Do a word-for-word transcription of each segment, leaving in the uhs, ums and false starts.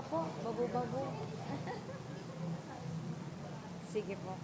Po, babo-babo. Sige po.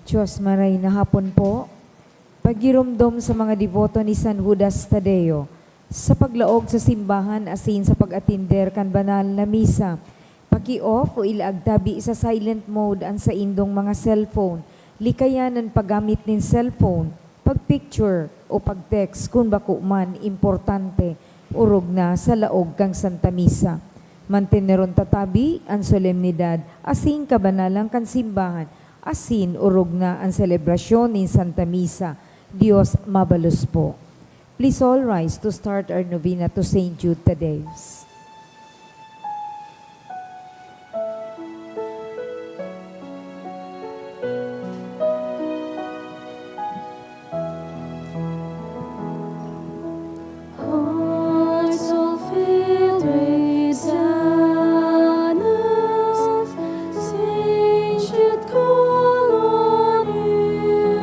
Diyos, maray na hapon po. Pagiromdom sa mga deboto ni San Judas Tadeo sa paglaog sa simbahan asin sa pag-atender kan banal na misa. Paki-off o ilaag tabi sa silent mode an saindong mga cellphone. Likayan an paggamit nin cellphone, pag-picture o pag-text kun bako man importante, orog na sa laog kan Santa Misa. Manteneron ta tabi an solemnidad asin kabanalan kan simbahan asin orog na an selebrasyon nin Santa Misa. Dios mabalos po. Please all rise to start our novena to Saint Jude Thaddeus. Hearts all filled with sadness, saints should call on you.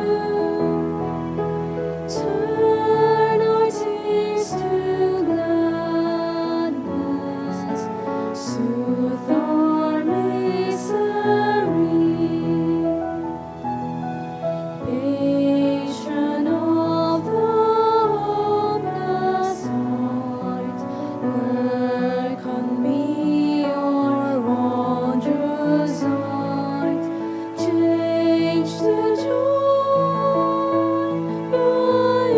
Turn our tears to gladness, soothe our misery. Patron of the hopeless heart, work on me, your wondrous art, change to joy my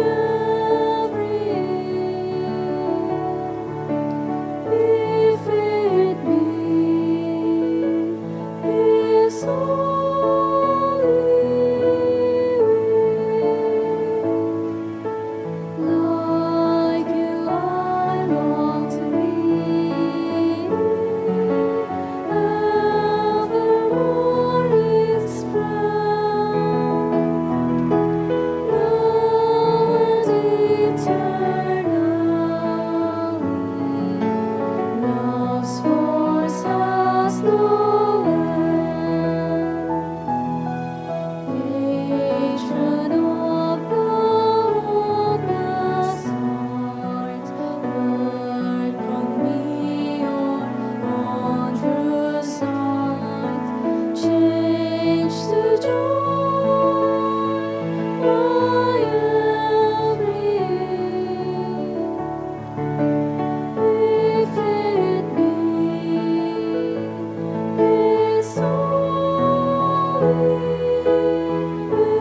every ill. If it be His holy will. Like you, I long to be near, evermore His friend, now and eternally. Love's force has no end. Patron of the hopeless heart, work on me your wondrous art. Change to joy my every ill. If it be His holy will.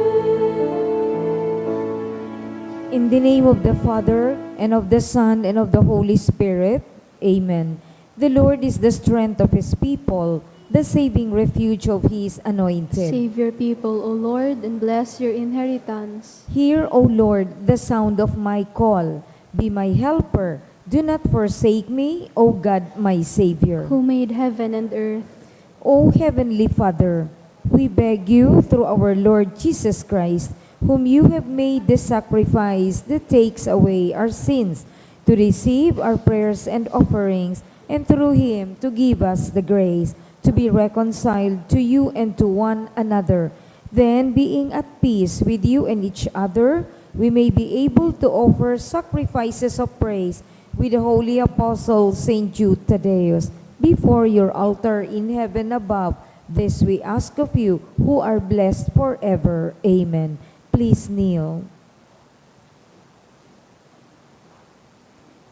In the name of the Father, and of the Son, and of the Holy Spirit. Amen. The Lord is the strength of His people, the saving refuge of His anointed. Save your people, O Lord, and bless your inheritance. Hear, O Lord, the sound of my call. Be my helper. Do not forsake me, O God, my Savior. Who made heaven and earth. O Heavenly Father, we beg you through our Lord Jesus Christ whom you have made the sacrifice that takes away our sins, to receive our prayers and offerings, and through him to give us the grace to be reconciled to you and to one another. Then, being at peace with you and each other, we may be able to offer sacrifices of praise with the holy apostle Saint Jude Thaddeus before your altar in heaven above. This we ask of you, who are blessed forever. Amen. Please kneel.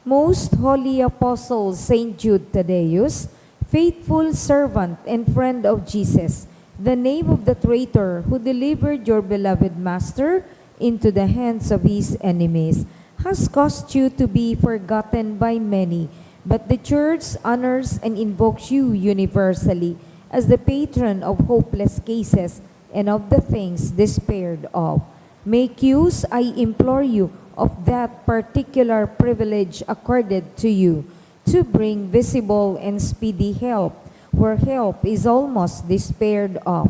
Most Holy Apostle Saint Jude Thaddeus, faithful servant and friend of Jesus, the name of the traitor who delivered your beloved Master into the hands of his enemies has caused you to be forgotten by many, but the Church honors and invokes you universally as the patron of hopeless cases and of the things despaired of. Make use, I implore you, of that particular privilege accorded to you, to bring visible and speedy help where help is almost despaired of.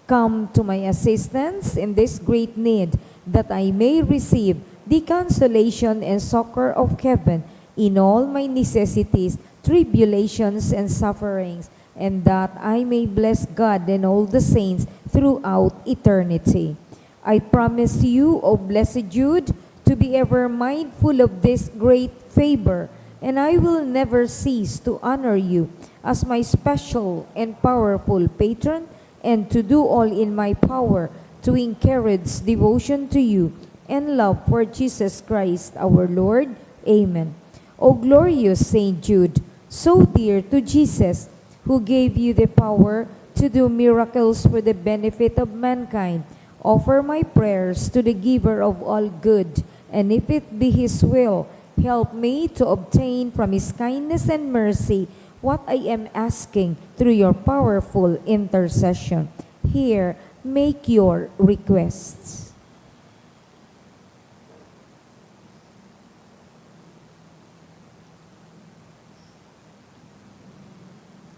Come to my assistance in this great need, that I may receive the consolation and succor of heaven in all my necessities, tribulations, and sufferings, and that I may bless God and all the saints throughout eternity. I promise you, O blessed Jude, to be ever mindful of this great favor, and I will never cease to honor you as my special and powerful patron, and to do all in my power to encourage devotion to you and love for Jesus Christ our Lord. Amen. O glorious Saint Jude, so dear to Jesus, who gave you the power to do miracles for the benefit of mankind, offer my prayers to the Giver of all good, and if it be His will, help me to obtain from His kindness and mercy what I am asking through your powerful intercession. Here, make your requests.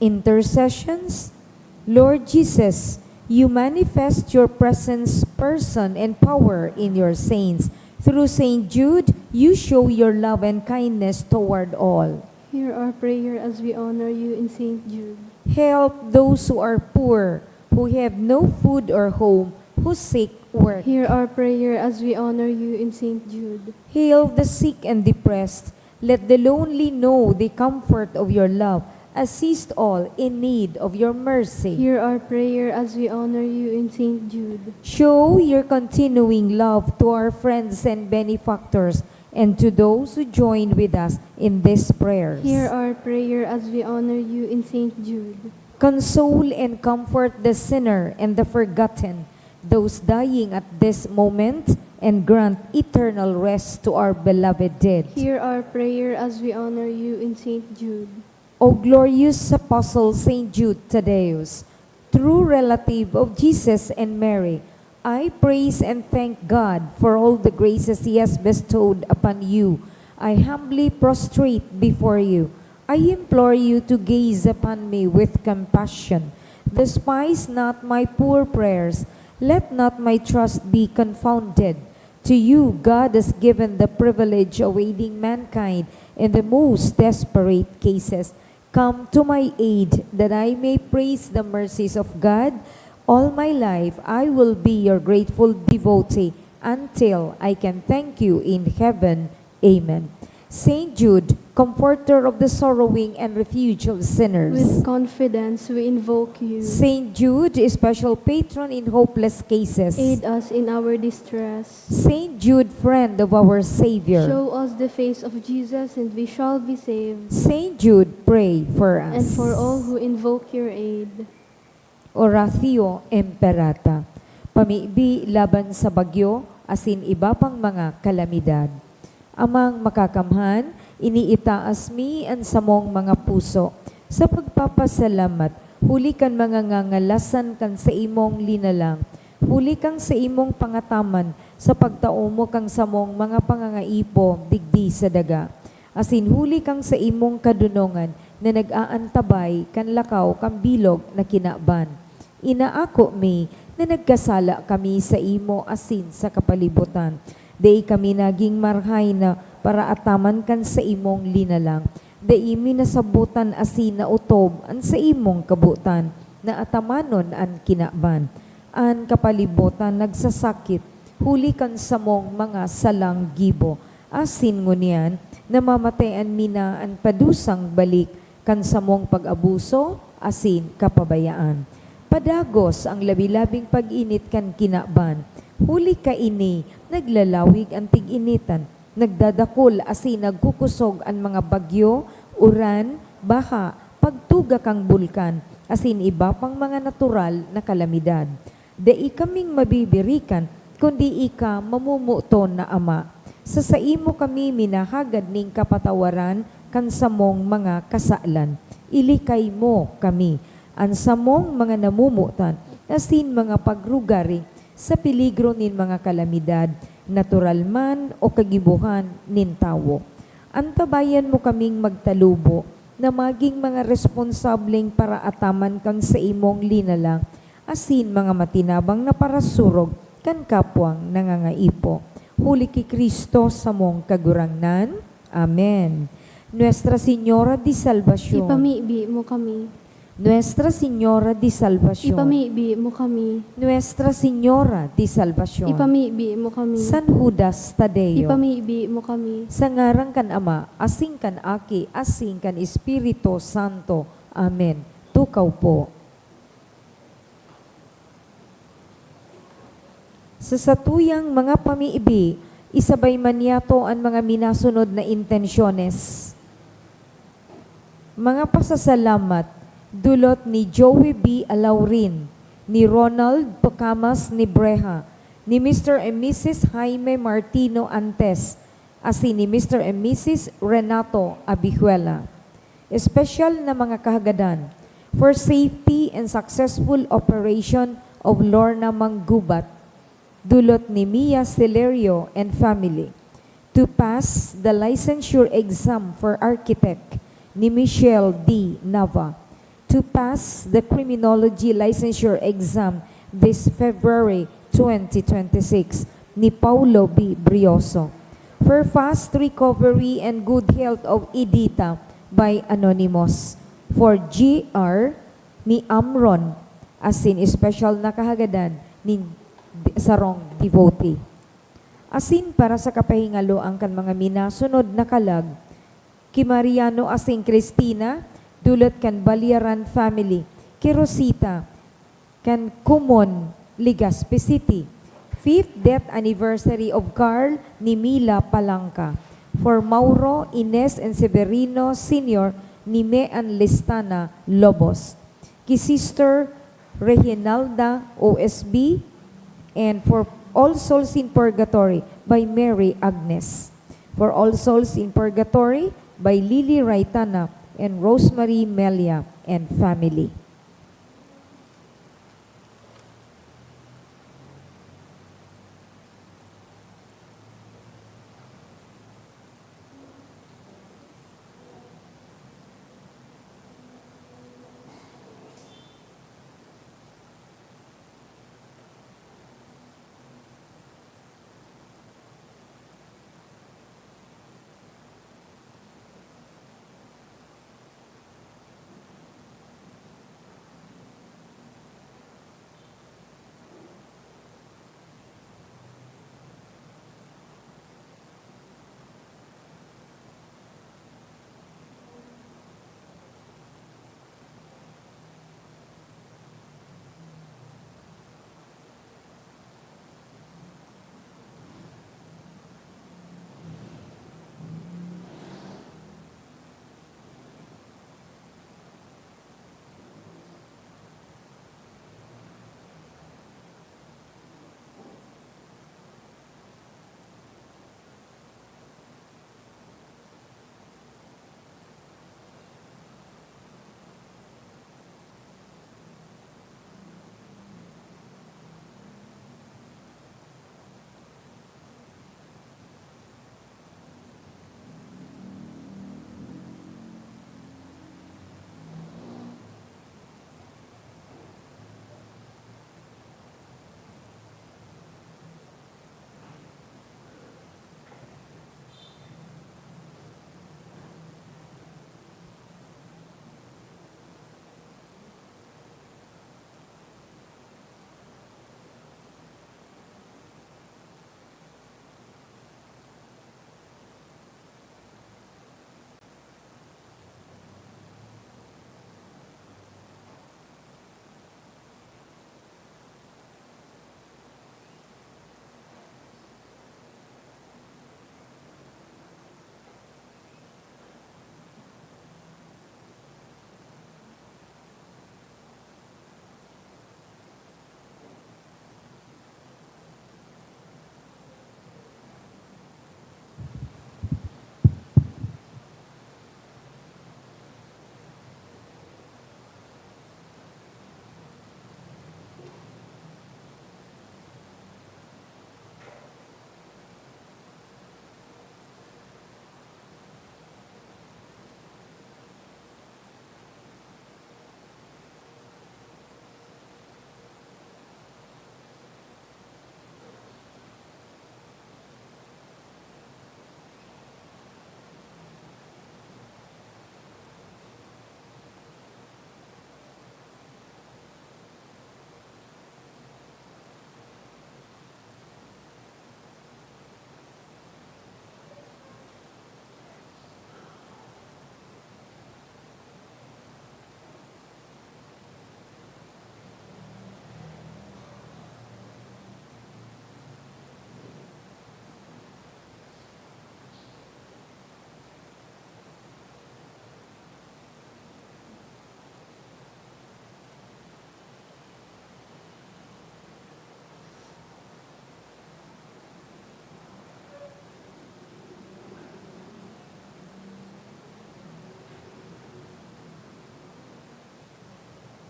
Intercessions. Lord Jesus, you manifest your presence, person, and power in your saints. Through Saint Jude, you show your love and kindness toward all. Hear our prayer as we honor you in Saint Jude. Help those who are poor, who have no food or home, who seek work. Hear our prayer as we honor you in Saint Jude. Heal the sick and depressed. Let the lonely know the comfort of your love. Assist all in need of your mercy. Hear our prayer as we honor you in Saint Jude. Show your continuing love to our friends and benefactors, and to those who join with us in these prayers. Hear our prayer as we honor you in Saint Jude. Console and comfort the sinner and the forgotten, those dying at this moment, and grant eternal rest to our beloved dead. Hear our prayer as we honor you in Saint Jude. O glorious Apostle Saint Jude Thaddeus, true relative of Jesus and Mary, I praise and thank God for all the graces He has bestowed upon you. I humbly prostrate before you. I implore you to gaze upon me with compassion. Despise not my poor prayers. Let not my trust be confounded. To you, God has given the privilege of aiding mankind in the most desperate cases. Come to my aid, that I may praise the mercies of God. All my life, I will be your grateful devotee until I can thank you in heaven. Amen. Saint Jude, comforter of the sorrowing and refuge of sinners. With confidence we invoke you. Saint Jude, special patron in hopeless cases. Aid us in our distress. Saint Jude, friend of our Savior. Show us the face of Jesus and we shall be saved. Saint Jude, pray for us. And for all who invoke your aid. Oratio Imperata. Pamibi laban sa bagyo asin iba pang mga kalamidad. Amang Makakamhan, iniitaas mi an samong mga puso sa pagpapasalamat huli kan mga ngangalasan kan saimong linalang, huli kan saimong pangataman sa pagtaomo kan samong mga pangangaipo digdi sa daga, asin huli kan saimong kadonongan na nag-aantabay kan lakaw kan bilog na kinaban. Inaako mi na nagkasala kami saimo asin sa kapalibotan. Dai kami nagin marahay na paraataman kan saimong linalang. Dai mi nasabotan asin naotob an saimong kabotan na atamanon an kinaban. An kapalibotan nagsasakit huli kan samong mga salang gibo, asin ngunyan namamatayan mi na an padusang balik kan samong pag-abuso asin kapabayaan. Padagos an labi-labing pag-init kan kinaban. Huli kaini, naglalawig an tig-initan, nagdadakul asin nagkukosog an mga bagyo, uran, baha, pagtuga kan bulkan, asin iba pang mga natural na kalamidad. Dai kaming mabibirikan, kundi ika mamomoton na Ama. Sa saimo kami minahagad nin kapatawaran kan samong mga kasalan. Ilikay mo kami, an samong mga namomotan, asin mga pagrugaring sa peligro nin mga kalamidad, natural man o kagibohan nin tawo. Antabayan mo kaming magtalubo na magin mga responsableng paraataman kan saimong linalang asin mga matinabang na parasurog kan kapwang nangangaipo. Huli ki Cristo samong Kagurangnan. Amen. Nuestra Señora de Salvacion. Ipamibi mo kami. Nuestra Señora de Salvacion. Ipamibi mo kami. Nuestra Señora de Salvacion. Ipamibi mo kami. San Judas Tadeo. Ipamibi mo kami. Sa ngaran kan Ama, asin kan Aki, asin kan Espiritu Santo. Amen. Tukaw po. Sa satuyang mga pamiibi, isabay man niyato an mga minasunod na intensyones. Mga pasasalamat, dulot ni Joey B. Alaurin, ni Ronald Pacamas Nibreja, ni Mister and Missus Jaime Martino Antes, asin ni Mister and Missus Renato Abijuela. Espesyal na mga kahagadan for safety and successful operation of Lorna Manggubat, dulot ni Mia Celerio and family. To pass the licensure exam for architect ni Michelle D. Nava. To pass the criminology licensure exam this February twenty twenty-six ni Paulo B. Brioso. For fast recovery and good health of Edita by Anonymous. For G R ni Amron, asin espesyal na kahagadan nin sarong devotee. Asin para sa kapahingaloan kan mga minasunod na kalag, ki Mariano asin Cristina, dulot kan Baliaran family, ki Rosita, kan Kumon, Legazpi City. Fifth death anniversary of Carl ni Mila Palanca. For Mauro, Ines, and Severino Senior ni Mean Listana Lobos. Ki Sister Reginalda O S B, and For All Souls in Purgatory by Mary Agnes. For All Souls in Purgatory by Lily Raitana and Rosemary Melia and family.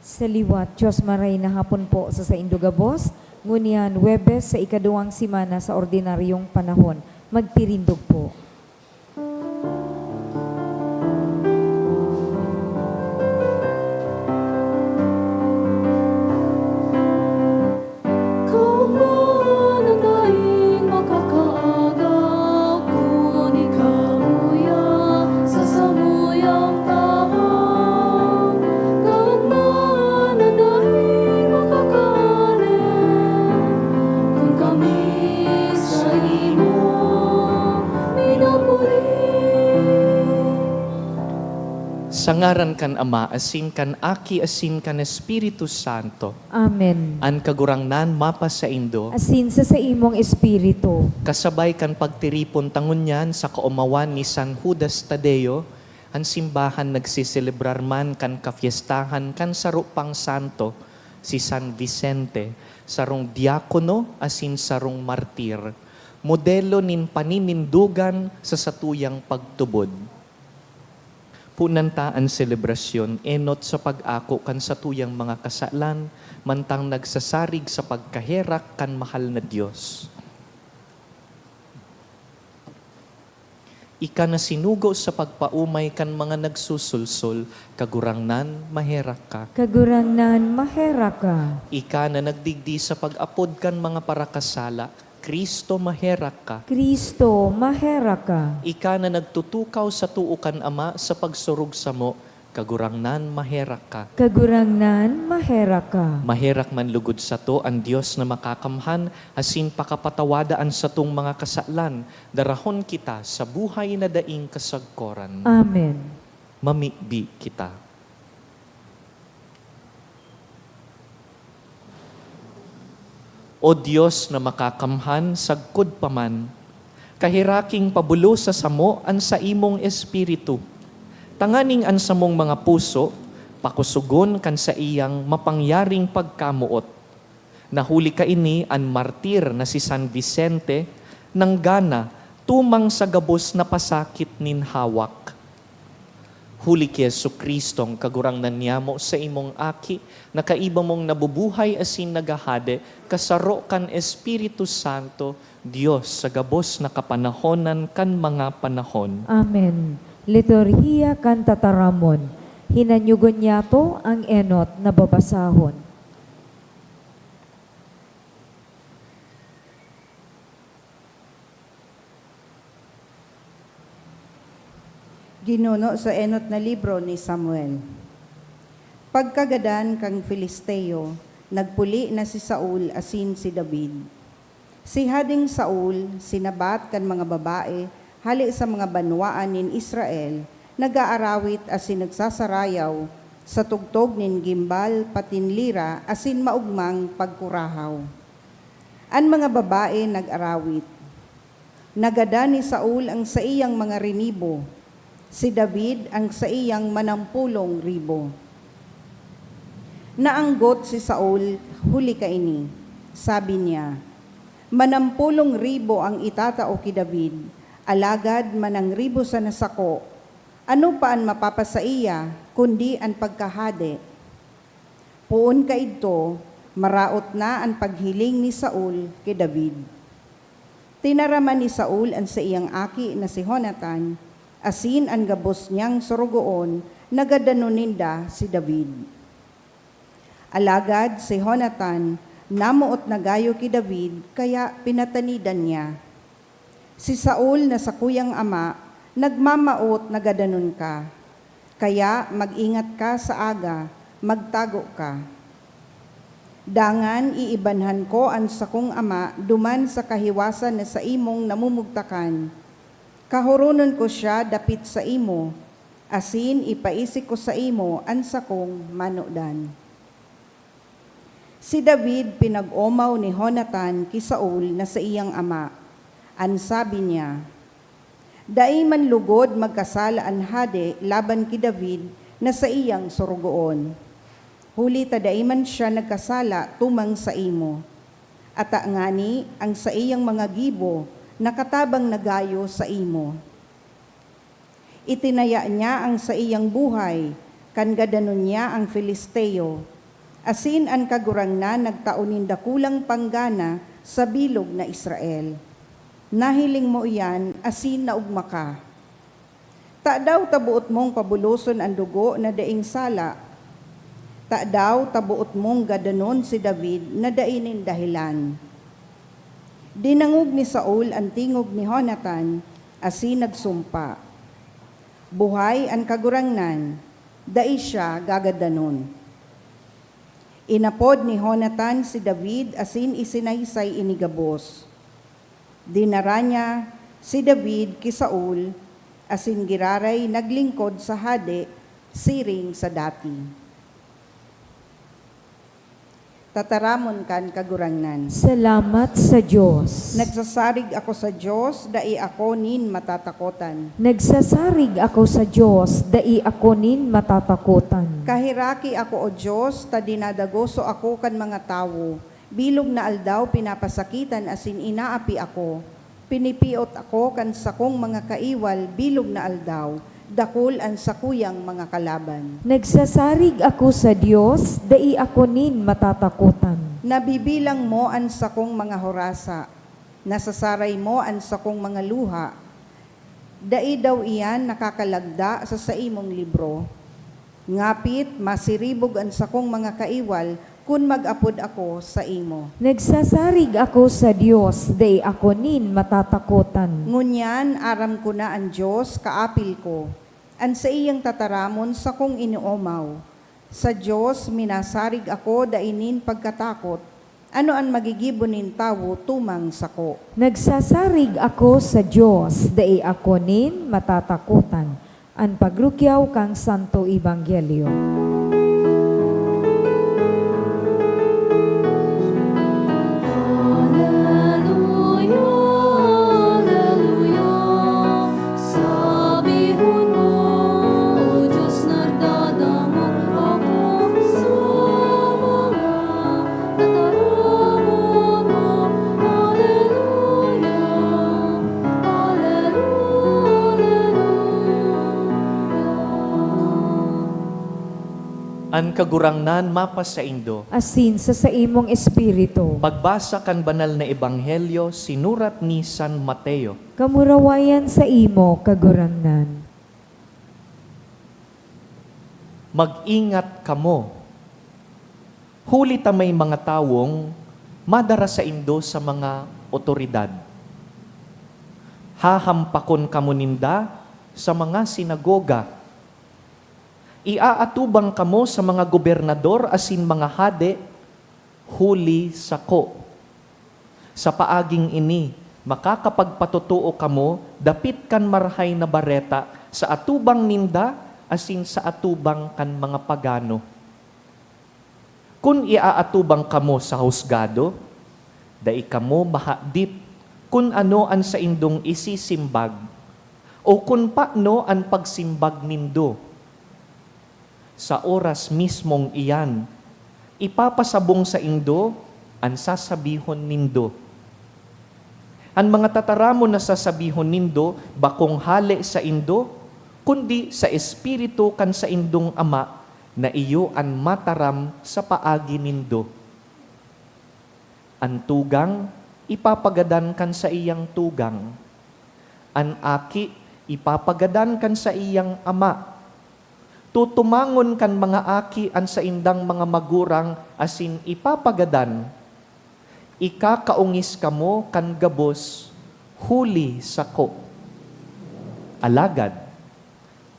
Sa liwat, Diyos maray na hapon po sa saindo gabos. Ngunyan, Huwebes sa ikaduwang semana sa ordinaryong panahon. Magtirindog po. Kaogma na daing makakaagaw, kun ikaw uya sa samuyang tahaw. Kaogma na daing makakahalin, kun kami saimo minapuli. Sa ngaran kan Ama, asin kan Aki, asin kan Espiritu Santo. Amen. An Kagurangnan mapasaindo. Asin sa saimong espiritu. Kasabay kan pagtiripon ta ngunyan sa kaomawan ni San Judas Tadeo, an simbahan nagseselebrar man kan kafiestahan kan saro pang santo, si San Vicente, sarong diakono asin sarong martir, modelo nin paninindogan sa satuyang pagtubod. Punan ta an selebrasyon enot sa pag-ako kan satuyang mga kasalan, mantang nagsasarig sa pagkaherak kan mahal na Dios. Ika na sinugo sa pagpaomay kan mga nagsusulsol, Kagurangnan, maherak ka. Kagurangnan, maherak ka. Ika na nagdigdi sa pag-apod kan mga parakasala, Cristo, maherak ka. Cristo, maherak ka. Ika na nagtutukaw sa too kan Ama sa pagsurog samo, Kagurangnan, maherak ka. Kagurangnan, maherak ka. Maherak man lugod sato an Dios na makakamhan, asin pakapatawada an satong mga kasalan, darahon kita sa buhay na daing kasagkoran. Amen. Mamibi kita. O Dios na makakamhan, sagkod pa man, kaheraking pabulosa samo an saimong Espiritu, tanganing an samong mga puso pakosogon kan saiyang mapangyaring pagkamoot. Na huli kaini, an martir na si San Vicente nanggana tumang sa gabos na pasakit nin hawak. Huli ki Jesu-Cristong Kagurangnan niamo, saimong Aki, na kaiba mong nabubuhay asin naghahade, kasaro kan Espiritu Santo, Dios sa gabos na kapanahonan kan mga panahon. Amen. Liturhiya kan Tataramon. Hinanyugon niyato ang enot na babasahon. Ginuno sa enot na libro ni Samuel. Pagkagadan kan Filisteo, nagpuli na si Saul asin si David. Si Hadeng Saul sinabat kan mga babae hale sa mga banwaan nin Israel, nag-aarawit asin nagsasarayaw sa tugtog nin gimbal, patin lira, asin maogmang pagkurahaw. An mga babae nag-arawit. Nagadan ni Saul ang saiyang mga rinibo, si David ang saiyang manampolong ribo. Naanggot si Saul huli kaini. Sabi niya, "Manampolong ribo ang itatao ki David, alagad manangribo sana sako. Ano pa an mapapasaiya kundi an pagkahade?" Poon kaidto, maraot na an paghiling ni Saul ki David. Tinaraman ni Saul an saiyang aki na si Jonatan, asin an gabos niyang sorogoon na gadanon ninda si David. Alagad si Jonatan namoot na gayo ki David, kaya pinatanidan niya. Si Saul na sakuyang ama nagmamawot na gadanon ka. Kaya mag-ingat ka sa aga, magtago ka. Dangan iibanhan ko an sakong ama duman sa kahiwasan na saimong namumugtakan. Kahoronon ko siya dapit saimo, asin ipaisi ko saimo an sakong manodan. Si David pinag-omaw ni Jonatan ki Saul na saiyang ama. An sabi niya, "Dai man lugod magkasala an hade laban ki David na saiyang sorogoon, huli ta dai man siya nagkasala tumang saimo. Ata ngani an saiyang mga gibo nakatabang na gayo saimo. Itinaya niya an saiyang buhay kan gadanon niya an Filisteo, asin an Kagurangnan nagtao nin dakulang panggana sa bilog na Israel. Nahiling mo iyan asin naogma ka. Tadaw ta boot mong pabuloson an dugo na daing sala? Tadaw ta boot mong gadanon si David na dai nin dahelan? Dinangog ni Saul an tingog ni Jonatan asin nagsumpa, "Buhay an Kagurangnan, dai siya gagadanon." Inapod ni Jonatan si David asin isinaysay ini gabos. Dinara niya si David ki Saul, asin giraray naglingkod sa hade siring sa dati. Tataramon kan Kagurangnan. Salamat sa Dios. Nagsasarig ako sa Dios, dai ako nin matatakotan. Nagsasarig ako sa Dios, dai ako nin matatakotan. Kaheraki ako, O Dios, ta dinadagoso ako kan mga tawo. Bilog na aldaw pinapasakitan asin inaapi ako. Pinipiot ako kan sakong mga kaiwal bilog na aldaw, dakul an sakuyang mga kalaban. Nagsasarig ako sa Dios, dai ako nin matatakotan. Nabibilang mo an sakong mga horasa. Nasasaray mo an sakong mga luha. Dai daw iyan nakakalagda sa saimong libro? Ngapit masiribog an sakong mga kaiwal kun mag-apod ako saimo. Nagsasarig ako sa Dios, dai ako nin matatakotan. Ngunyan aram ko na an Dios kaapil ko, an saiyang tataramon sakong inoomaw. Sa Dios minasarig ako dai nin pagkatakot. Ano an magigibo nin tawo tumang sako? Nagsasarig ako sa Dios, dai ako nin matatakotan. An pagrukyaw kan Santo Ebanghelyo. Aleluya, aleluya, sabihon mo, O Dios, nagdadangog ako sa mga tataramon mo. Aleluya, aleluya, aleluya. An Kagurangnan mapasaindo. Asin sa saimong espiritu. Pagbasa kan Banal na Ebanghelyo sinurat ni San Mateo. Kamurawayan saimo, Kagurangnan. Mag-ingat kamo, huli ta may mga tawong madara saindo sa mga otoridad. Hahampakon kamo ninda sa mga sinagoga. Iaatubang kamo sa mga gobernador asin mga hade huli sako. Sa paaging ini, makakapagpatotoo kamo dapit kan Marahay na Bareta sa atubang ninda asin sa atubang kan mga pagano. Kun iaatubang kamo sa husgado, dai kamo mahadit kun ano an saindong isisimbag o kun paano an pagsimbag nindo. Sa oras mismong iyan, ipapasabong saindo an sasabihon nindo. An mga tataramon na sasabihon nindo bakong hale saindo, kundi sa Espiritu kan saindong Ama na iyo an mataram sa paagi nindo. An tugang ipapagadan kan saiyang tugang, an aki ipapagadan kan saiyang ama. Tutumangon kan mga aki an saindang mga magurang asin ipapagadan, "Ikakaongis kamo kan gabos huli sako." Alagad,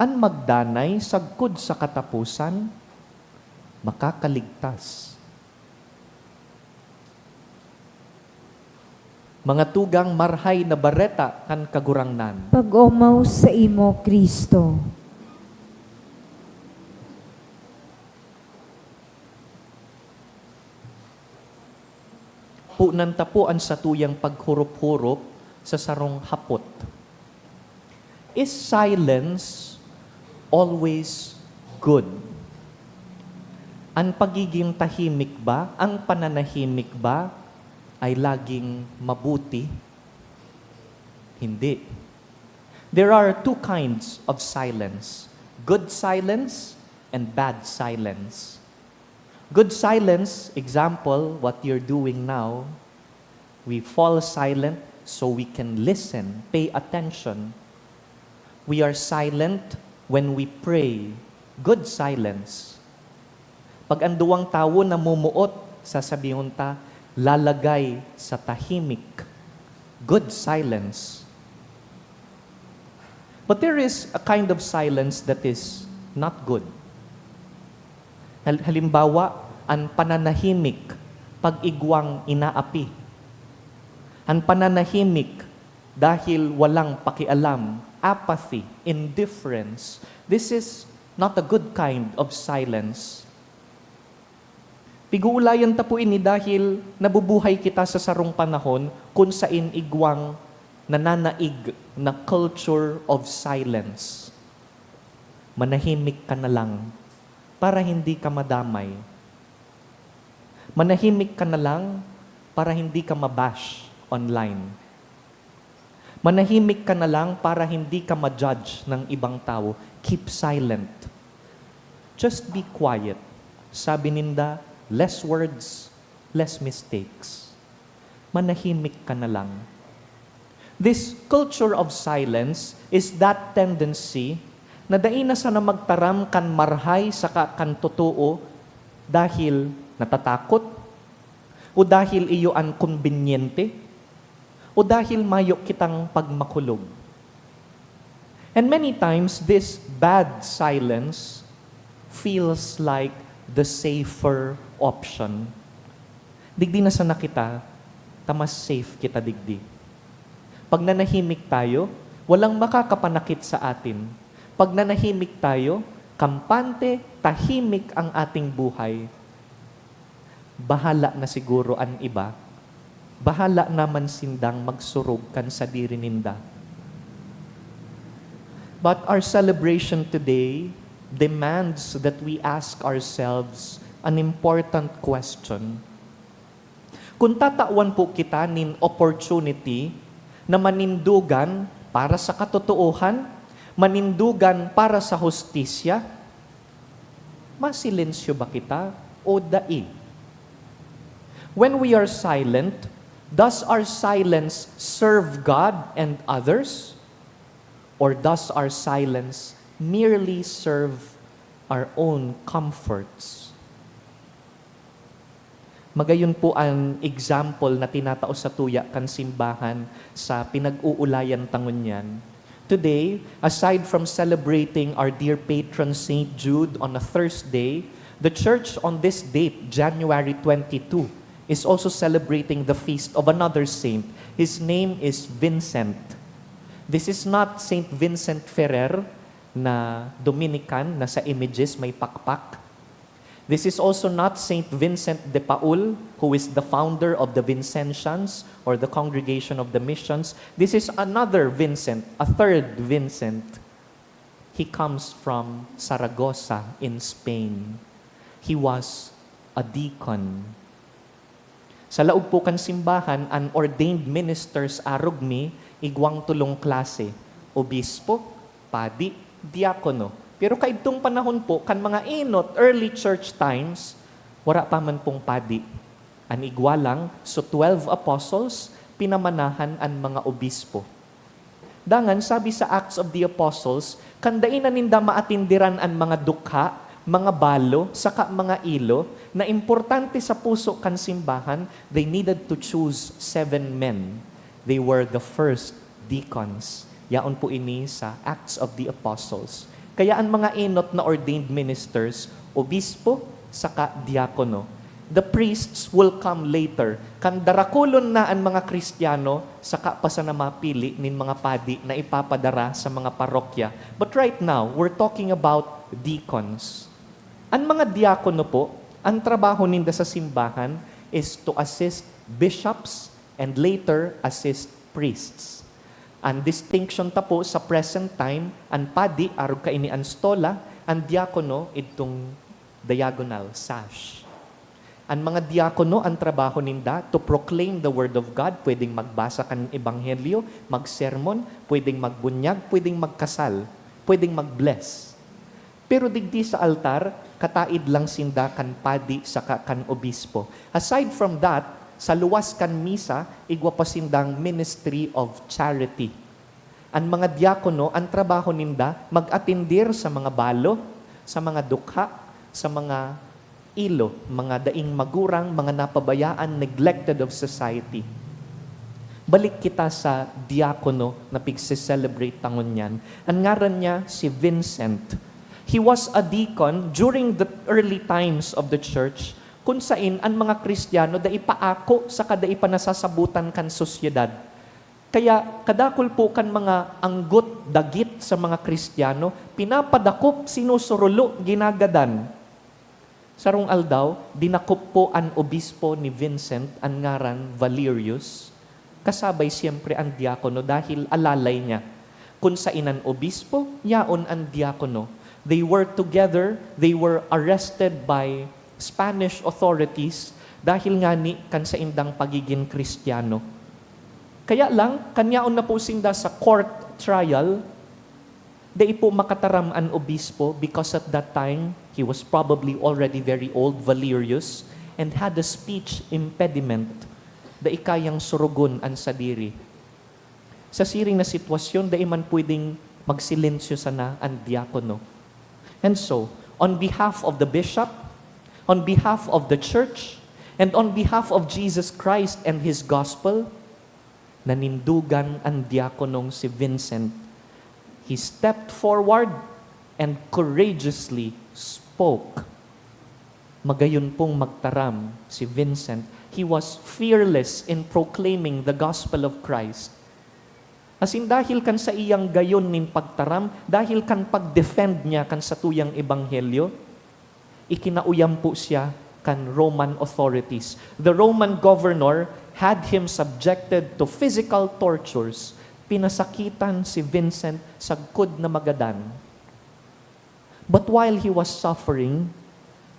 an magdanay sagkod sa kataposan, makakaligtas. Mga tugang, Marahay na Bareta kan Kagurangnan. Pag-omaw saimo, Cristo. Punan ta po an satuyang paghurop-hurop sa sarong hapot. Is silence always good? An pagiging tahimik ba, ang pananahimik ba ay laging mabuti? Hindi. There are two kinds of silence, good silence and bad silence. Good silence, example, what you're doing now. We fall silent so we can listen, pay attention. We are silent when we pray. Good silence. Pag ang duwang tawo namumuot, sasabihon ta, lalagay sa tahimik. Good silence. But there is a kind of silence that is not good. Hal-, halimbawa, an pananahimik pag igwang inaapi. An pananahimik dahil walang pakialam, apathy, indifference. This is not a good kind of silence. Pig-uulayan ta po ini dahil nabubuhay kita sa sarong panahon kun sain igwang nananaig na culture of silence. Manahimik ka na lang para hindi ka madamay. Manahimik ka na lang para hindi ka mabash online. Manahimik ka na lang para hindi ka ma-judge ng ibang tao. Keep silent. Just be quiet. Sabi ninda, less words, less mistakes. Manahimik ka na lang. This culture of silence is that tendency na dai na sana magtaram kan marhay saka kan totoo dahil natatakot, o dahil iyo an kombinyente, o dahil mayo kitang pagmakulog. And many times, this bad silence feels like the safer option. Digdi na sana kita, ta mas safe kita digdi. Pag nanahimik tayo, walang makakapanakit sa atin. Pag nanahimik tayo, kampante, tahimik ang ating buhay. Bahala na siguro an iba. Bahala naman sindang magsurog kan sadiri ninda. But our celebration today demands that we ask ourselves an important question. Kun tatawan po kita nin opportunity na manindogan para sa katotoohan, manindogan para sa hustisya, masilensyo ba kita o dai? When we are silent, does our silence serve God and others? Or does our silence merely serve our own comforts? Magayon po an example na tinatao satuya kan simbahan sa pinag-uulayan ta ngunyan. Today, aside from celebrating our dear patron Saint Jude on a Thursday, the church on this date, January twenty-two, is also celebrating the feast of another saint. His name is Vincent. This is not Saint Vincent Ferrer na Dominican na sa images may pakpak. This is also not Saint Vincent de Paul, who is the founder of the Vincentians or the Congregation of the Missions. This is another Vincent, a third Vincent. He comes from Saragossa in Spain. He was a deacon. Sa laog po kan simbahan, an ordained ministers arog mi, igwang tolong klase, obispo, padi, diakono. Pero kaidtong panahon po, kan mga enot, early church times, wara pa man pong padi. An igwa lang, so twelve apostles, pinamanahan an mga obispo. Dangan, sabi sa Acts of the Apostles, kan dai na ninda maatindiran an mga dukha, mga balo, saka mga ilo na importante sa puso kan simbahan, they needed to choose seven men. They were the first deacons. Yaon po ini sa Acts of the Apostles. Kaya an mga enot na ordained ministers, obispo, saka diakono. The priests will come later. Kan darakulon na an mga Kristiyano, saka pa sana mapili nin mga padi na ipapadara sa mga parokya. But right now, we're talking about deacons. An mga diakono po, an trabaho ninda sa simbahan is to assist bishops and later assist priests. An distinction ta po sa present time, an padi arog kaini an stola, an diakono idtong diagonal, sash. An mga diakono, an trabaho ninda, to proclaim the word of God, pwedeng magbasa kan ebanghelyo, magsermon, pwedeng magbunyag, pwedeng magkasal, pwedeng mag-bless. Pero digdi sa altar, Kataid lang sinda kan padi saka kan obispo. Aside from that, sa luwas kan misa, igwa pa sindang ministry of charity. An mga diakono, an trabaho ninda, mag-atendir sa mga balo, sa mga dukha, sa mga ilo, mga daing magurang, mga napabayaan, neglected of society. Balik kita sa diakono na pigse-celebrate ta ngunyan. An ngaran niya si Vincent. He was a deacon during the early times of the church, kun sain an mga Kristiyano dai pa ako saka dai pa nasasabutan kan sosyedad. Kaya kadakul po kan mga anggot, dagit sa mga Kristiyano, pinapadakop, sinusurulo, ginagadan. Sarong aldaw, dinakop po an obispo ni Vincent, an ngaran Valerius, kasabay siyempre an diakono dahil alalay niya. Kun sain an obispo, yaon an diakono. They were together, they were arrested by Spanish authorities dahil ngani kan saindang pagigin Kristiyano. Kaya lang, kan yaon na po sinda sa court trial, dai po makataram an obispo because at that time, he was probably already very old, Valerius, and had a speech impediment. Dai kayang surugon an sadiri. Sa siring na sitwasyon, dai man pwedeng magsilensyo sana an diakono. And so, on behalf of the bishop, on behalf of the church, and on behalf of Jesus Christ and His gospel, nanindugan an diakonong si Vincent. He stepped forward and courageously spoke. Magayon pong magtaram si Vincent. He was fearless in proclaiming the gospel of Christ. Asin dahil kan saiyang gayon nin pagtaram, dahil kan pag-defend niya kan satuyang ebanghelyo, ikinauyam po siya kan Roman authorities. The Roman governor had him subjected to physical tortures. Pinasakitan si Vincent sagkod na magadan. But while he was suffering,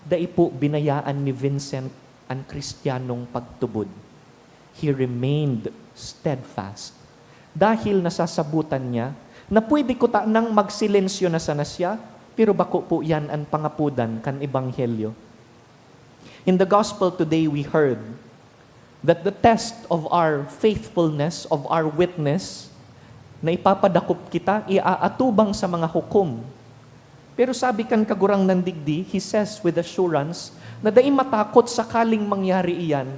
dai po binayaan ni Vincent an Kristiyanong pagtubod. He remained steadfast. Dahil nasasabutan niya na pwede kutanang magsilensyo na sana siya, pero bako po yan an pangapodan kan ebanghelyo. In the gospel today, we heard that the test of our faithfulness, of our witness, na ipapadakop kita, iaatubang sa mga hukom. Pero sabi kan Kagurangnan digdi, he says with assurance, na dai matakot sakaling mangyari iyan.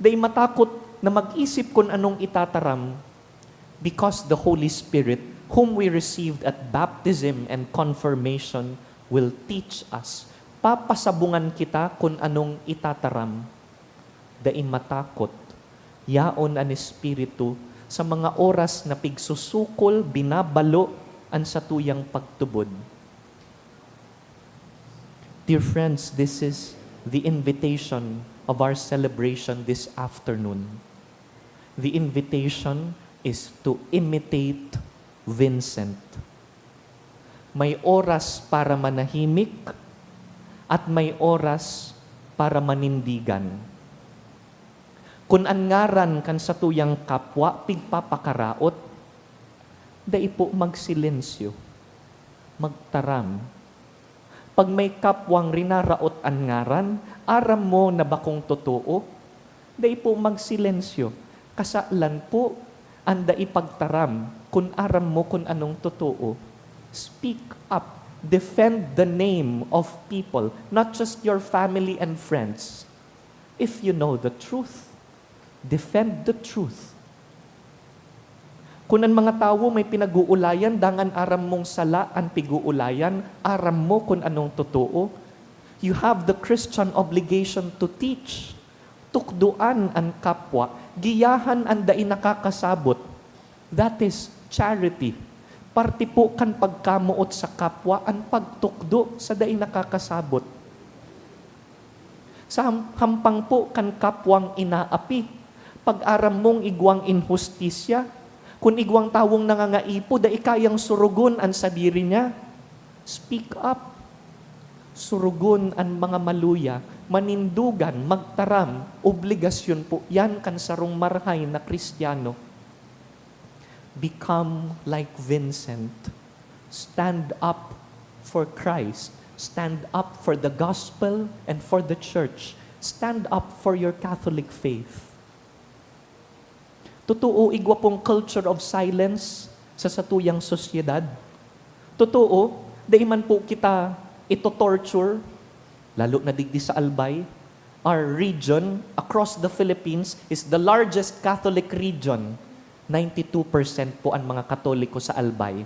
Dai matakot na mag-isip kun anong itataram. Because the Holy Spirit, whom we received at baptism and confirmation, will teach us. Papasabungan kita kun anong itataram. Dai matakot. Yaon an Espiritu sa mga oras na pigsusukol, binabalo an satuyang pagtubod. Dear friends, this is the invitation of our celebration this afternoon. The invitation is to imitate Vincent. May oras para manahimik at may oras para manindigan. Kun an ngaran kan satuyang kapwa pigpapakaraot, dai po magsilensyo, magtaram. Pag may kapwang rinaraot an ngaran, aram mo na bakong totoo, dai po magsilensyo. Kasalan po an dai pagtaram kun aram mo kun anong totoo. Speak up. Defend the name of people, not just your family and friends. If you know the truth, defend the truth. Kun an mga tawo may pinag-uulayan, dangan aram mong sala an pig-uulayan, aram mo kun anong totoo, you have the Christian obligation to teach. Tukdoan an kapwa, giyahan an dai nakakasabot. That is charity. Parte po kan pagkamoot sa kapwa an pagtukdo sa dai nakakasabot. Sa ham-, hampang po kan kapwang inaapi, pag aram mong igwang inhustisya, kun igwang tawong nangangaipo, dai kayang surugon an sadiri niya, speak up. Surugon an mga maluya, manindugan, magtaram, obligasyon po yan kan sarong marahay na Kristiyano. Become like Vincent. Stand up for Christ. Stand up for the gospel and for the church. Stand up for your Catholic faith. Totoo, igwa pong culture of silence sa satuyang sosyedad. Totoo, dai man po kita ito-torture, lalo na digdi sa Albay. Our region, across the Philippines, is the largest Catholic region. Ninety-two percent po ang mga Katoliko sa Albay.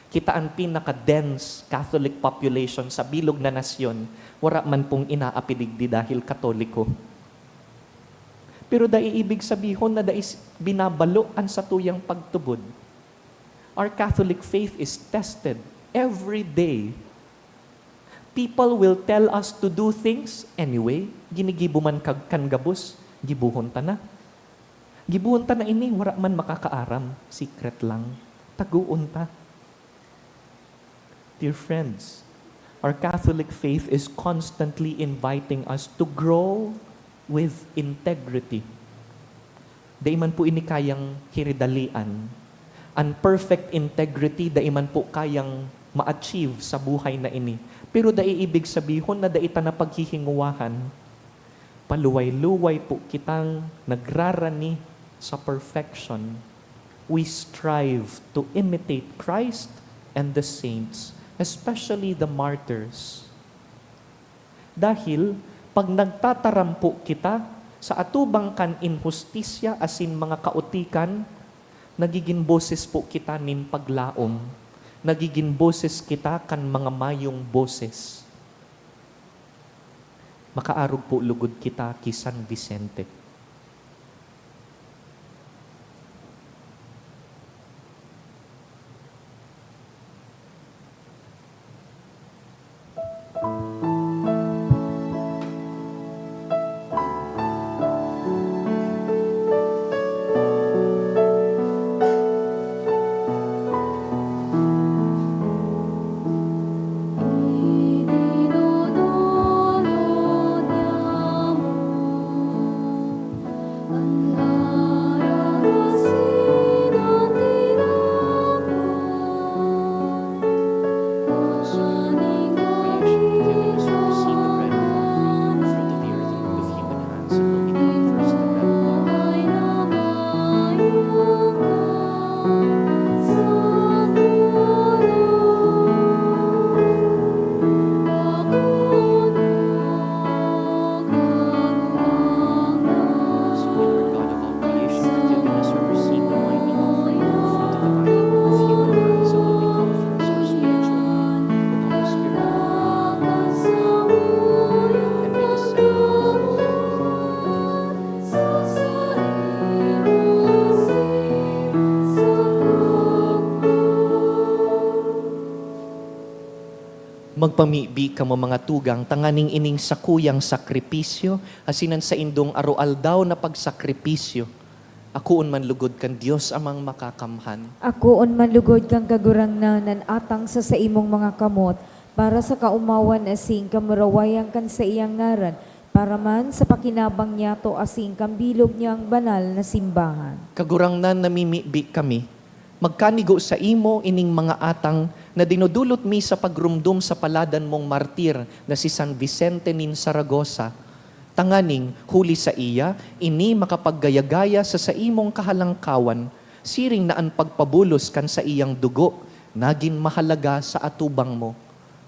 Kita an pinaka-dense Catholic population sa bilog na nasyon, wara man pong inaapi digdi dahil Katoliko. Pero dai ibig sabihon na dai s-, binabalo an satuyang pagtubod. Our Catholic faith is tested every day. People will tell us to do things anyway. Ginigibo man kag-, kan gabos, gibohon ta na. Gibohon ta na ini, wara man makakaaram, secret lang. Tagoon ta. Dear friends, our Catholic faith is constantly inviting us to grow with integrity. Dai man po ini kayang hiridalian. An perfect integrity dai man po kayang ma-achieve sa buhay na ini. Pero dai ibig sabihon na dai ta na paghihinguwahan. Paluway-luway po kitang nagrarani sa perfection. We strive to imitate Christ and the saints, especially the martyrs. Dahil pag nagtataram po kita sa atubang kan inhustisya asin mga kaotikan, nagigin boses po kita nin paglaom, nagigin boses kita kan mga mayong boses. Makaarog po lugod kita ki San Vicente. Magpamibi kamo, mga tugang, tanganing ining sakuyang sakripisyo asin an saindong aroaldaw na pagsakripisyo akoon man lugod kan Dios Amang Makakamhan. Akoon man lugod kan Kagurangnan an atang sa saimong mga kamot, para sa kaomawan asin kamurawayan kan saiyang ngaran, para man sa pakinabang niyato asin kan bilog niyang banal na simbahan. Kagurangnan, namimibi kami, magkanigo saimo ining mga atang na dinodolot mi sa pagromdom sa paladan mong martir na si San Vicente nin Saragosa, tanganing, huli saiya, ini makapaggaya-gaya sa saimong kahalangkawan, siring na an pagpabulos kan saiyang dugo nagin mahalaga sa atubang mo.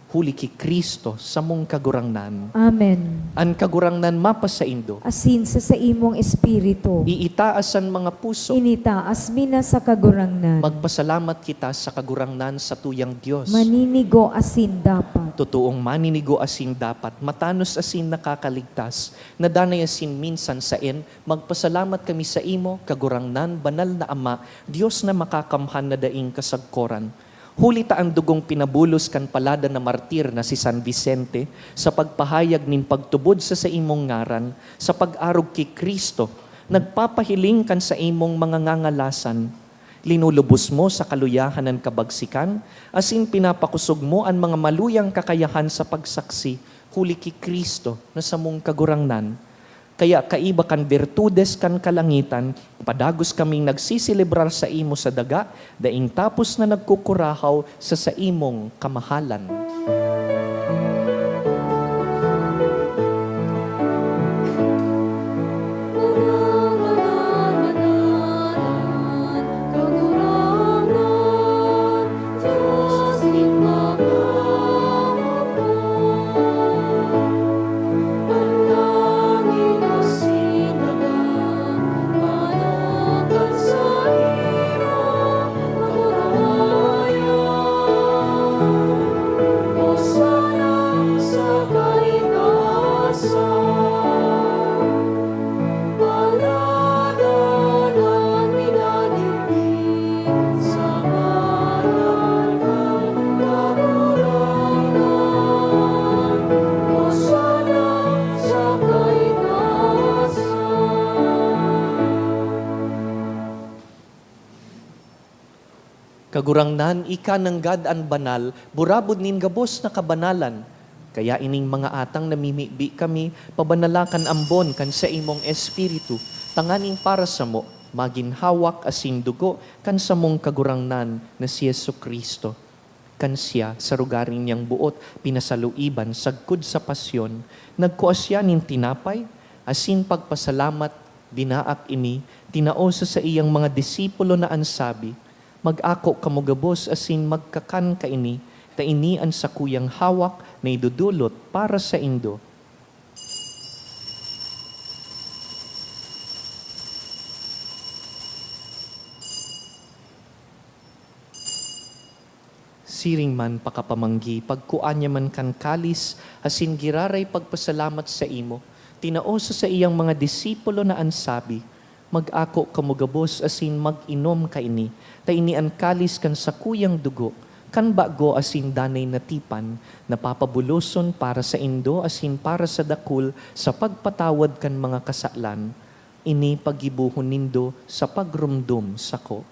Huli ki Cristo, samong Kagurangnan. Amen. An Kagurangnan mapasaindo. Asin sa saimong espiritu. Iitaas an mga puso. Initaas mi na sa Kagurangnan. Magpasalamat kita sa Kagurangnan, satuyang Dios. Maninigo asin dapat. Totoong maninigo asin dapat, matanos asin nakakaligtas, na danay asin minsan saen, magpasalamat kami saimo, Kagurangnan, banal na Ama, Dios na makakamhan na daing kasagkoran. Huli ta an dugong pinabulos kan paladan na martir na si San Vicente, sa pagpahayag nin pagtubod sa saimong ngaran, sa pag-arog ki Cristo, nagpapahiling kan saimong mga ngangalasan. Linulubos mo sa kaluyahan an kabagsikan, asin pinapakosog mo an mga maluyang kakayahan sa pagsaksi, huli ki Cristo na samong Kagurangnan. Kaya kaiba kan birtudes kan kalangitan, padagos kaming nagseselebrar saimo sa daga, daing tapos na nagkukurahaw sa saimong kamahalan. Paladan an minadigdi sa ngaran kan Kagurangnan. Hosana sa kaitaasan. Kagurangnan, ika nanggad an banal, burabod nin gabos na kabanalan. Kaya ining mga atang namimibi kami, pabanala kan ambon kan saimong Espiritu, tanganing para samo, magin hawak asin dugo kan samong Kagurangnan na si Jesu-Cristo. Kan siya, sa rogaring niyang boot, pinasaluiban sagkod sa pasyon, nagkua siya nin tinapay, asin pagpasalamat, binaak ini, tinao sa saiyang mga disipulo na an sabi, "Mag-ako kamo gabos asin magkakan kaini, ta ini an sakuyang hawak na idodolot para saindo." Siring man pakapamanggi, pagkua niya man kan kalis, asin giraray pagpasalamat saimo, tinao sa saiyang mga disipulo na an sabi, "Mag-ako kamo gabos asin mag-inom kaini, ta ini an kalis kan sakuyang dugo, kan bago asin danay na tipan, na papabuloson para saindo asin para sa dakul sa pagpatawad kan mga kasalan. Ini paggibohon nindo sa pagromdom sako."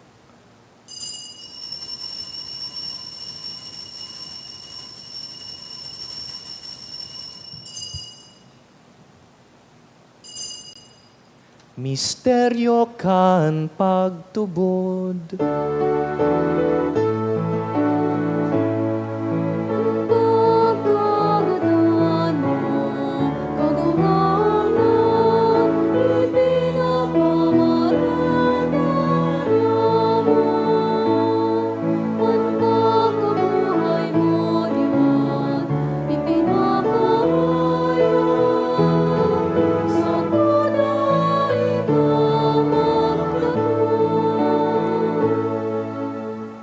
Misteryo kan pagtubod. Pagkagadan mo, Kagurangnan, ipinapamarana mo. An pagkabuhay mo liwat, ipinapahayag sa tunay na pagkatubod.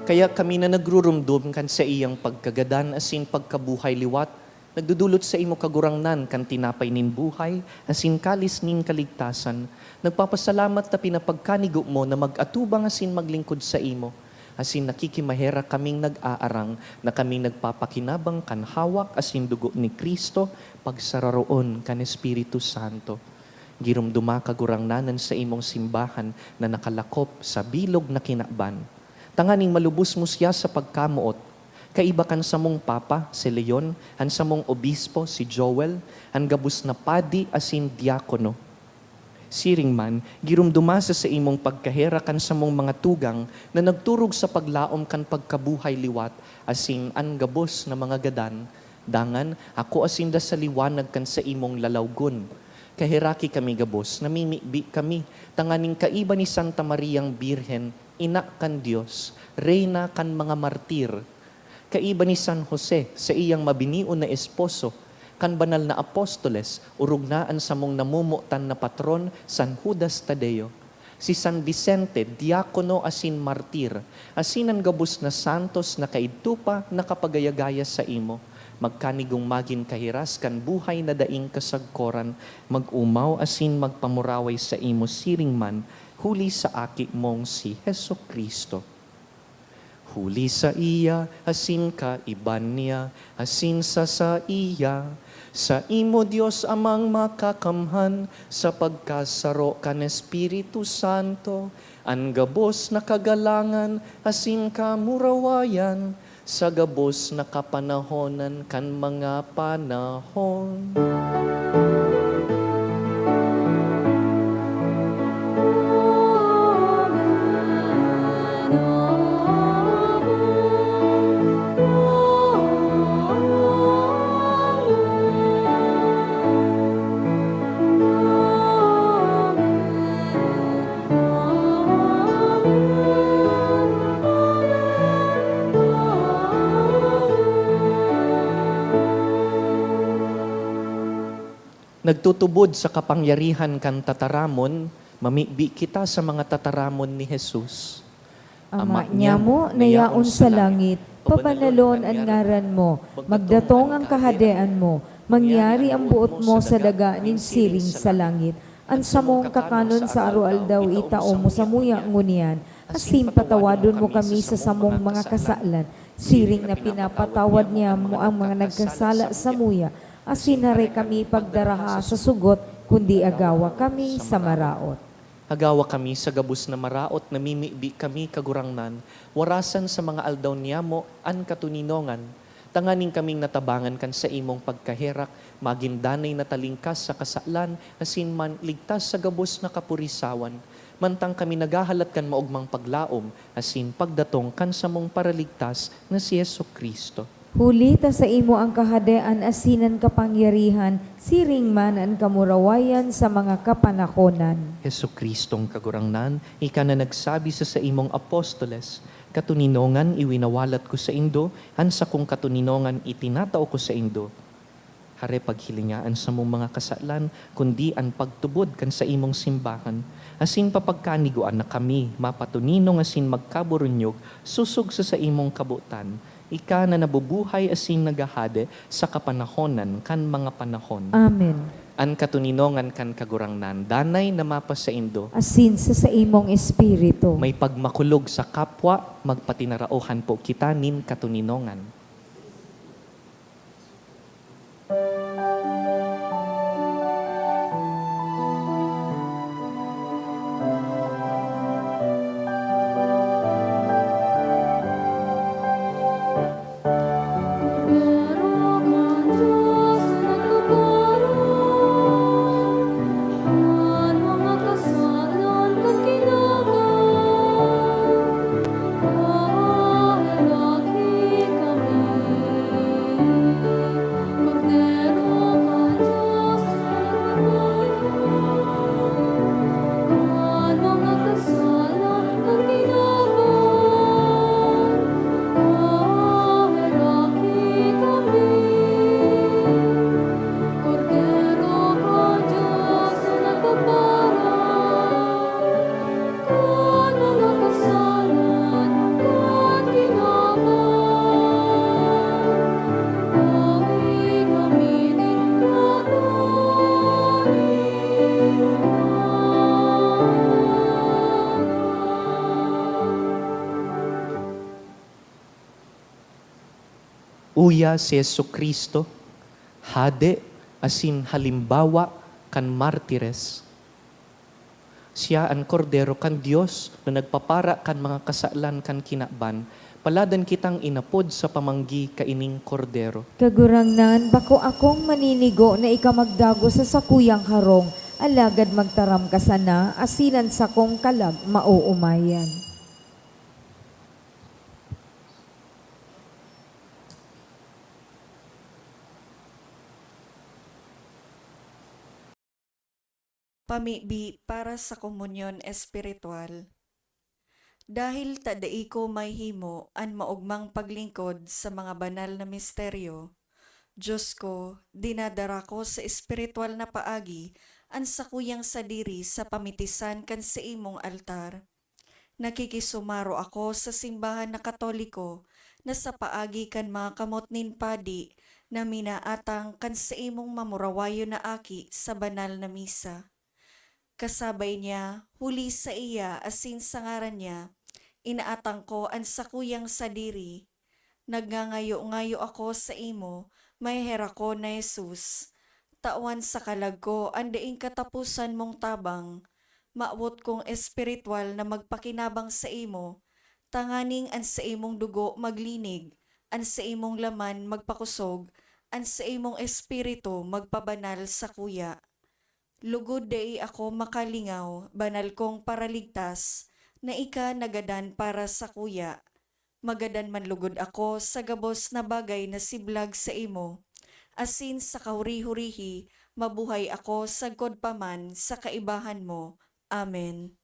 Kaya kami na nagruromdom kan saiyang pagkagadan asin pagkabuhay liwat, nagdodolot saimo, Kagurangnan, kan tinapay nin buhay asin kalis nin kaligtasan. Nagpapasalamat ta pinapagkanigo mo na mag-atubang asin maglingkod saimo. Asin nakikimaherak kaming nag-aarang na kami nagpapakinabang kan hawak asin dugo ni Cristo, pagsararoon kan Espiritu Santo. Giromdoma, Kagurangnan, an saimong simbahan na nakalakop sa bilog na kinaban, tanganing malubos mo siya sa pagkamoot, kaiba kan samong Papa, si Leon, an samong Obispo, si Joel, an gabos na padi asin diakono. Siring man, giromdoma sa saimong pagkaherak an samong mga tugang na nagturog sa paglaom kan pagkabuhay liwat asin an gabos na mga gadan. Dangan, akoa sinda sa liwanag kan saimong lalawgon. Kaheraki kami gabos, namimibi kami, tanganing kaiba ni Santa Mariang Birhen, Ina kan Dios, Reyna kan mga martir, kaiba ni San Jose, saiyang mabinion na esposo, kan banal na apostoles, orog na an samong namomotan na patron, San Judas Tadeo, si San Vicente, diakono asin martir, asin an gabos na santos na kaidto pa nakapagayagaya saimo, magkanigong magin kahiras kan buhay na daing kasagkoran, mag-omaw asin magpamuraway saimo siring man, huli sa Aki mong si Jesu-Cristo. Huli saiya, asin kaiba niya, asin sa saiya, saimo, Dios Amang Makakamhan, sa pagkasaro kan Espiritu Santo, an gabos na kagalangan asin kamurawayan, sa gabos na kapanahonan kan mga panahon. Nagtutubod sa kapangyarihan kan tataramon, mamibi kita sa mga tataramon ni Jesus. Ama niamo na yaon sa langit, pabanalon an ngaran mo, magdatong an kahadean mo, Mangyari ang boot mo sa daga nin siring sa langit. An samong kakanon sa aroaldaw itao mo samuya ngunyan, asin patawadon mo kami sa samong mga kasalan, siring na pinapatawad niamo ang mga nagkasala samuya, asin hare kami pagdaraha sa sugot, kundi agawa kami sa maraot. Agawa kami sa gabos na maraot, namimibi kami, Kagurangnan, warasan sa mga aldaw niyamo an katoninongan, tanganing kaming natabangan kan saimong pagkaherak, magin danay na talingkas sa kasalan, asin man ligtas sa gabos na kapurisawan, mantang kami naghahalat kan maogmang paglaom asin pagdatong kan samong Paraligtas na si Jesu-Cristo. Huli ta saimo an kahadean asin an kapangyarihan, siring man an kamurawayan sa mga kapanahonan. Jesu-Cristong Kagurangnan, ika na nagsabi sa saimong apostoles, "Katoninongan iwinawalat ko saindo, an sakong katoninongan itinatao ko saindo." Hare paghilinga an samong mga kasalan, kundi an pagtubod kan saimong simbahan, asin papagkanigoan na kami mapatoninong asin magkaburunyog sosog sa saimong kabotan, ika na nabubuhay asin naghahade sa kapanahonan kan mga panahon. Amen. An katoninongan kan Kagurangnan danay na mapasaindo. Asin sa saimong espiritu. May pagmakulog sa kapwa, magpatinaraohan po kita nin katoninongan. Uya si Jesu-Cristo, Hade asin halimbawa kan martires. Siya an Kordero kan Dios na nagpapara kan mga kasalan kan kinaban. Paladan kitang inapod sa pamanggi kaining Kordero. Kagurangnan, bako akong maninigo na ika magdagos sa sakuyang harong, alagad magtaram ka sana, asin an sakong kalag maoomayan. Pamibi para sa komunyon espiritual. Dahil ta dai ko mahimo an maogmang paglingkod sa mga banal na misteryo, Dios ko, dinadara ko sa espiritual na paagi an sakuyang sadiri sa pamitisan kan saimong altar. Nakikisumaro ako sa simbahan na Katoliko na sa paagi kan mga kamot nin padi na minaatang kan saimong mamurawayon na aki sa banal na misa. Kasabay niya, huli saiya asin sa ngaran niya, inaatang ko an sakuyang sadiri. Nagngangayo-ngayo ako saimo, maheherak ko na Jesus. Tawan sa kalag ko an daing kataposan mong tabang. Mawot kong espiritual na magpakinabang saimo, tanganing an saimong dugo maglinig, an saimong laman magpakosog, an saimong espiritu magpabanal sakuya. Lugod dai ako makalingaw, banal kong Paraligtas, na ika nagadan para sakuya. Magadan man lugod ako sa gabos na bagay na siblag saimo, asin sa kahuri-hurihi mabuhay ako sagkod pa man sa kaibahan mo. Amen.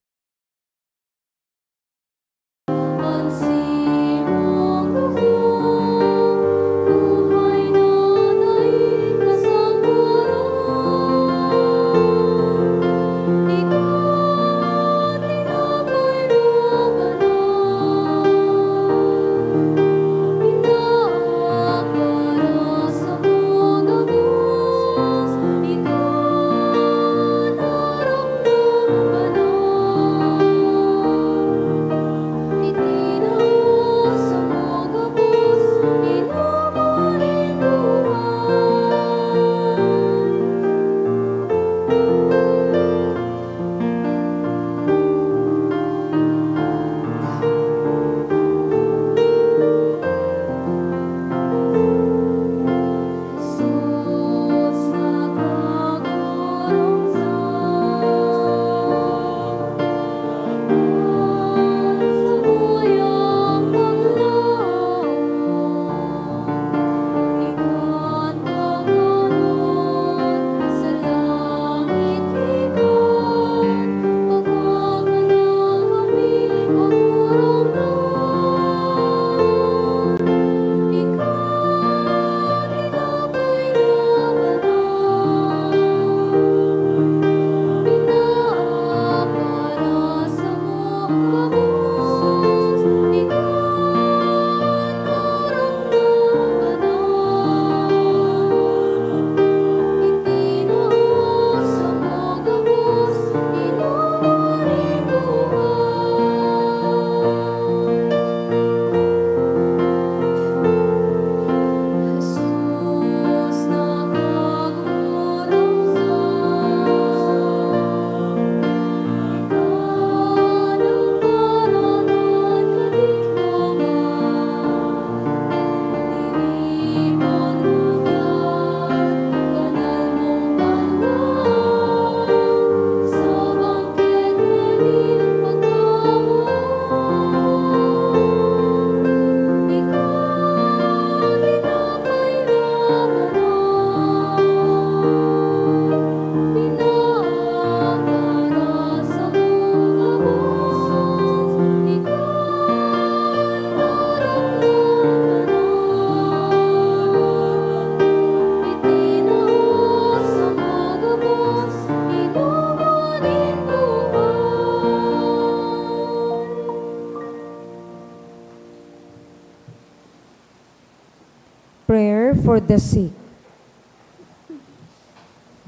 for the sick.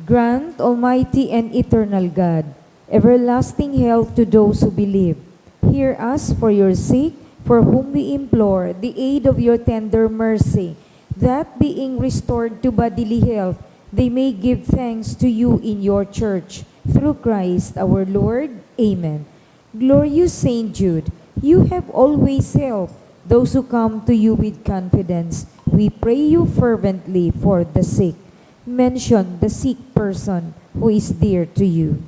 Grant, Almighty and Eternal God, everlasting health to those who believe. Hear us for your sick, for whom we implore the aid of your tender mercy, that being restored to bodily health, they may give thanks to you in your church. Through Christ our Lord. Amen. Glorious Saint Jude, you have always helped those who come to you with confidence. We pray you fervently for the sick. Mention the sick person who is dear to you.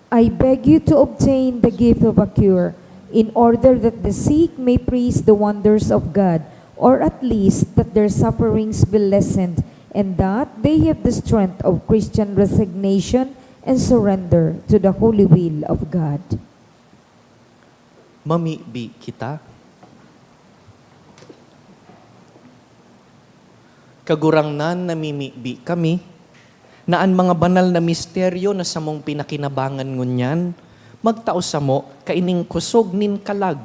I beg you to obtain the gift of a cure, in order that the sick may praise the wonders of God, or at least that their sufferings be lessened, and that they have the strength of Christian resignation and surrender to the holy will of God. Mamibi kita. Kagurangnan, namimibi kami na an mga banal na misteryo na samong pinakinabangan ngunyan magtao samo kaining kusog nin kalag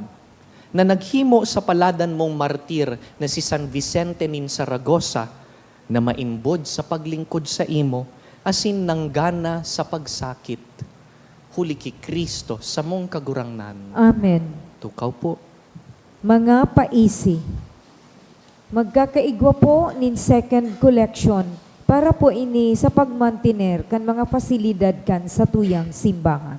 na naghimo sa paladan mong martir na si San Vicente nin Saragosa, na maimbod sa paglingkod saimo asin nanggana sa pagsakit, huli ki Cristo, samong Kagurangnan. Amen. Tukaw po. Mga paisi, magkakaigwa po nin second collection para po ini sa pagmantener kan mga pasilidad kan satuyang simbahan.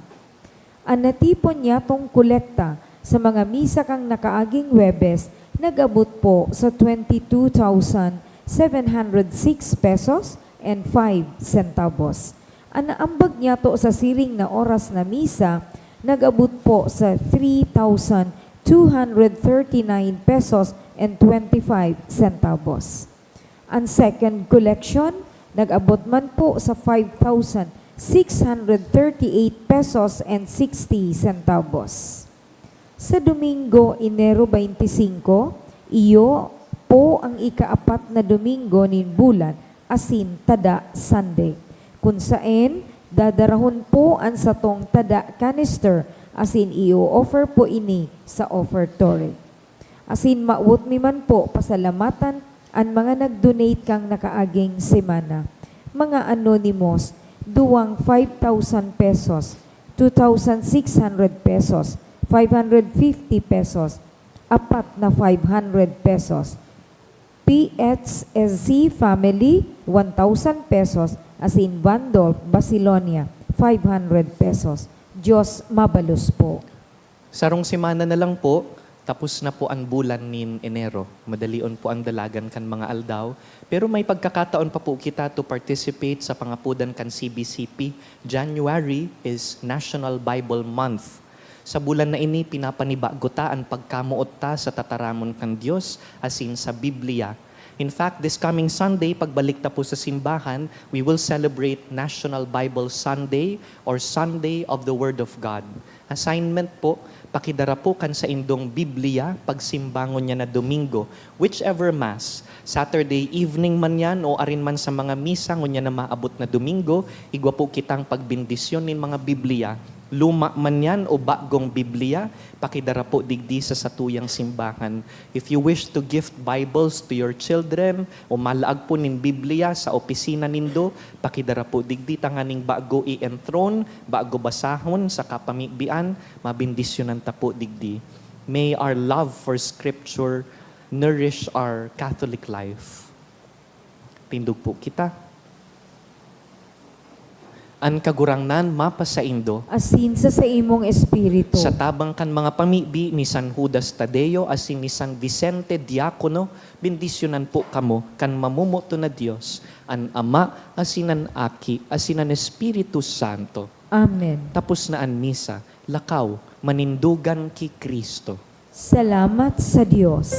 An natipon niyatong kolekta sa mga misa kan nakaaging Huwebes nag-abot po sa twenty two thousand seven hundred six pesos and five centavos. An naambag niyato sa siring na oras na misa nag-abot po sa three thousand two hundred thirty-nine pesos and twenty-five centavos. An second collection nag-abot man po sa five thousand six hundred thirty-eight pesos and sixty centavos. Sa Domingo, Enero twenty-five, iyo po an ikaapat na Domingo nin bulan, asin tada Sunday, kun saen dadarahon po an satong tada canister, asin i-o-offer po ini sa offertory. Asin mawot mi man po pasalamatan an mga nag-donate kan nakaaging semana. Mga anonymous, duwang five thousand pesos, two thousand six hundred pesos, five hundred fifty pesos, apat na five hundred pesos. P H S C family, one thousand pesos, asin Vandolph, Basilonia, five hundred pesos. Diyos mabalos po. Sarong semana na lang po, tapos na po an bulan nin Enero. Madalion po an dalagan kan mga aldaw, pero may pagkakataon pa po kita to participate sa pangapodan kan C B C P. January is National Bible Month. Sa bulan na ini, pinapanibago ta an pagkamoot ta sa tataramon kan Dios asin sa Biblia. In fact, this coming Sunday, pagbalik ta po sa simbahan, we will celebrate National Bible Sunday or Sunday of the Word of God. Assignment po, pakidara po kan saindong Biblia, pagsimba ngunyan na Domingo, whichever Mass, Saturday evening man yan o arin man sa mga misa ngunyan na maabot na Domingo, igwa po kitang pagbendisyon nin mga Biblia, luma man yan o bagong Biblia, pakidara po digdi sa satuyang simbahan. If you wish to gift Bibles to your children o malaag po nin Biblia sa opisina nindo, pakidara po digdi tanganing bago i-enthrone, bago basahon sa kapamibian, mabendisyonan ta po digdi. May our love for Scripture nourish our Catholic life. Tindog po kita. An Kagurangnan mapasaindo. Asin sa saimong espiritu. Sa tabang kan mga pamibi ni San Judas Tadeo asin ni San Vicente Diacono, bendisyonan po kamo kan mamomoton na Dios, an Ama, asin an Aki, asin an Espiritu Santo. Amen. Tapos na an misa, lakaw, manindogan ki Cristo. Salamat sa Dios.